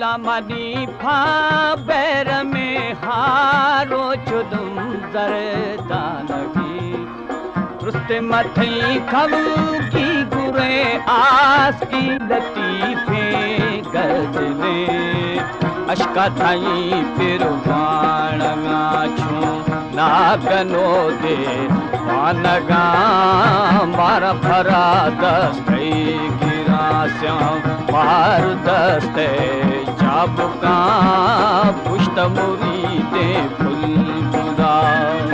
لامنی پھا بیرمیں ہارو چدم زردانگی۔ رست متئی کبگی گرے آسکی لطیفیں گردنیں۔ اشکا تھئی پر وانگا چون ناگنو دے وانگا۔ مارا پھرا دستے گراسیاں، مار دستے چابکاں، پشت مریدیں پھل گلدار۔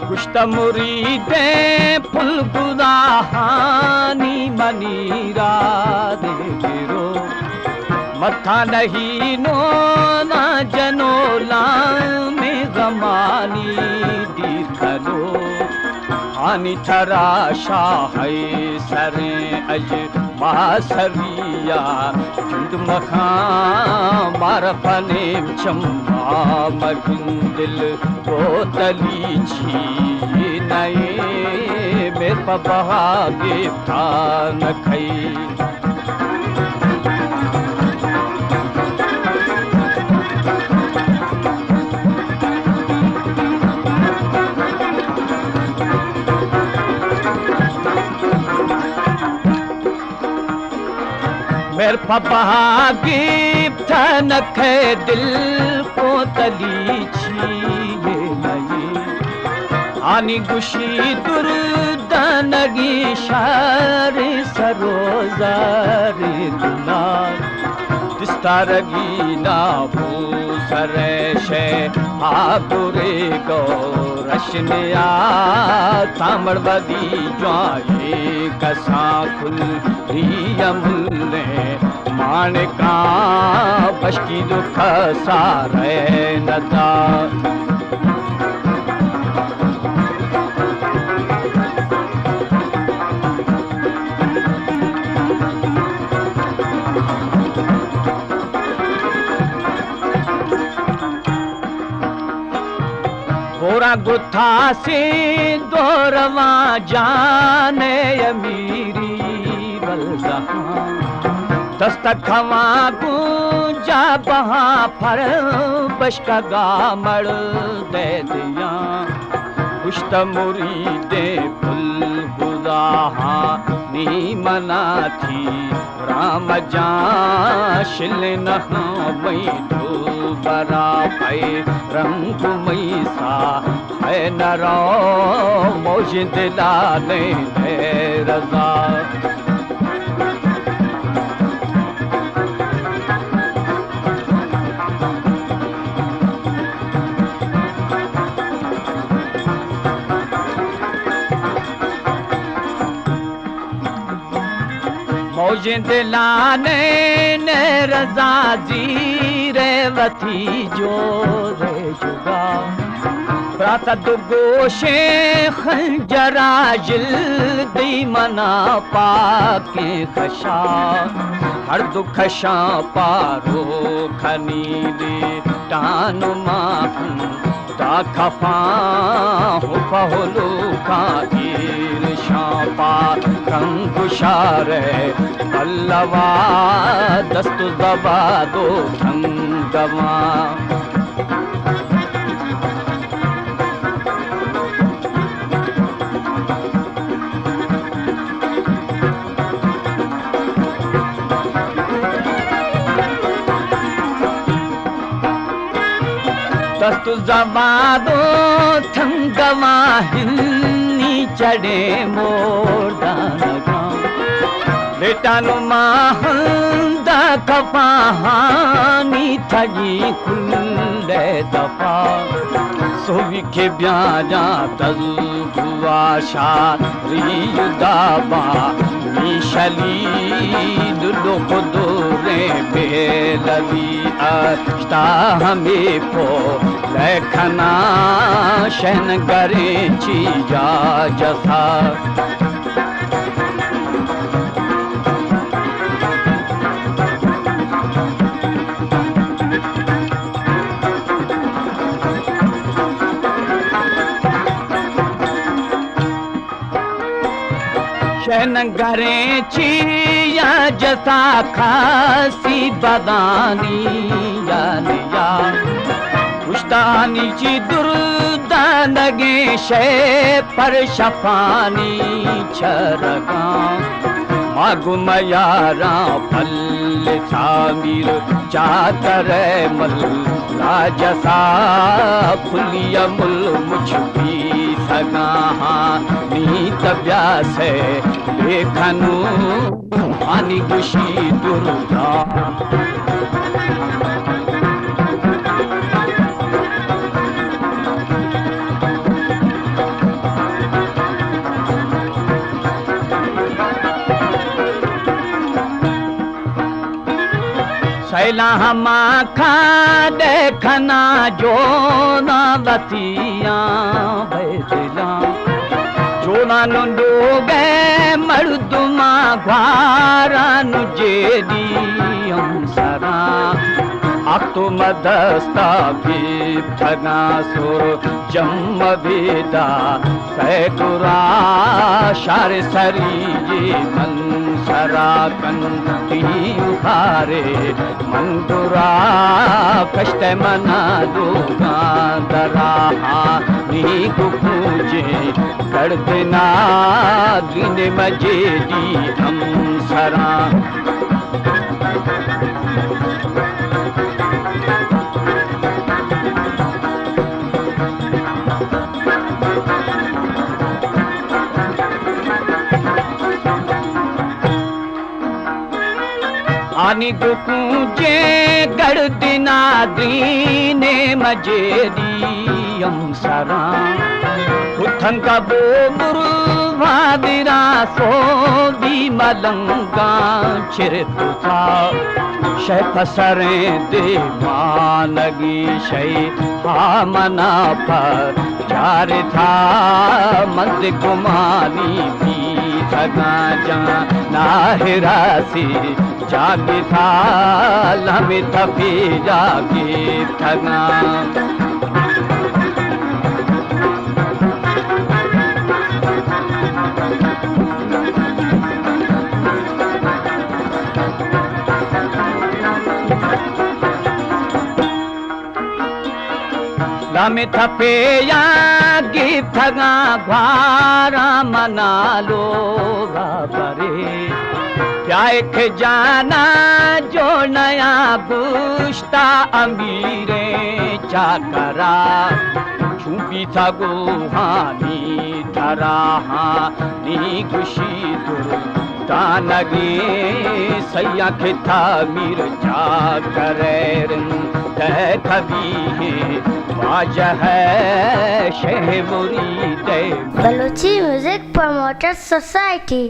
گوشت مریدیں پل گداہانی منی را دے گرو، متا نہیں نو نا جنو لام غمانی دیر کنو۔ آنی ترا شاہ سریں اج ما سریا جند مخاں، مار پنیم چما مگن دل گوتلی چی نئے، میر پہ بہا گپتا نکھئی۔ میر پہ بہا گپت نکھے دل کو تلی چیے نئے۔ آنی گوشی دردانگی شار سرو زار دلار۔ دستارگی نابو سرشے آگورے گو رشنیا، تامڑ بدی جوائے کساں کھلی املے، مانکاں بشکی دکھ سارے ندا۔ گورا گتھا سے دورواں جان امیری بلزہاں، دست کھواں گوں جا بہاں پر بشکگا مڑ دے دیاں۔ پشت مریدیں پل گداہاں نی منا تھی رام جان، شل نہاں مئی دو برا پے رنگ مئی سا، اے نرو موج دلا نے رضا۔ موجیں دلانے نے رضا زیرے وتی جوزے جگا۔ برات دو گوشیں خنجرا جل دی منا پاکیں خشا۔ ہر دو کشاں پارو کھنی دی ٹان ماں دا کھپاں ہو پہلو کا ایر شاں پا کنگ شارے پلوا دست زبا دو تھنگواں۔ دست زبادو تھنگواں ہنی چڑے موردانگاں۔ لیٹانو ماہندا کپاہانی تھگی کلے دپا۔ سوی کہ بیاجاں تزو گواشا ریو دابا، میشلی دلو قدوریں بیلوی اشتا ہمے پو لیکھنا شنگریں چی جا جسا۔ شہ ننگریں چیا جتا کاسی بدانی یا نیا، پشتانی چی دردانگیں شہ پر شپانی چرگاں۔ ما گو میاراں پل تعمیر چاتر مل راجسا پھلی مل مچ پیسگاں۔ ہاں نی تبیا سے لیکھنو آنی گوشی دردا۔ سیلاں ہما کھاڈ کھنا جونا وتیاں بے دلاں۔ جونا نندوگے مردماں گوارا نو جیڈی ہم سراں۔ اختو مدستا گپتگاں سر جم بیدا سیکرا شار سری من سرا کن تیم خارے من درا کشت منا لوگاں درا۔ ہاں نی کو پوجے گردنا دین مجیدی ہم سراں۔ آنی دکوں جے گڑدنا دینے مجیدی ہم سراں۔ اتھنگا بو بروا دیرا سو دی ملنگاں چر پتا۔ شہ پسریں دیوانگی شہ ہامنا پر چارتا مند گمانی پیتگاں جان ناہراسی جاگتا لم تپی جاگی تگاں۔ لم تپے یا گپتگاں گوارا منا لوگا برے۔ یا ایک جانا جو نیا گوشتا امیریں چاکرا۔ چون بیتا گوہانی ترا ہاں نی گوشی دردانگیں سیاں کہ تعمیر چاکرے رند تبی ہے واجہ ہے شہ مرید۔ Balochi music promoter society.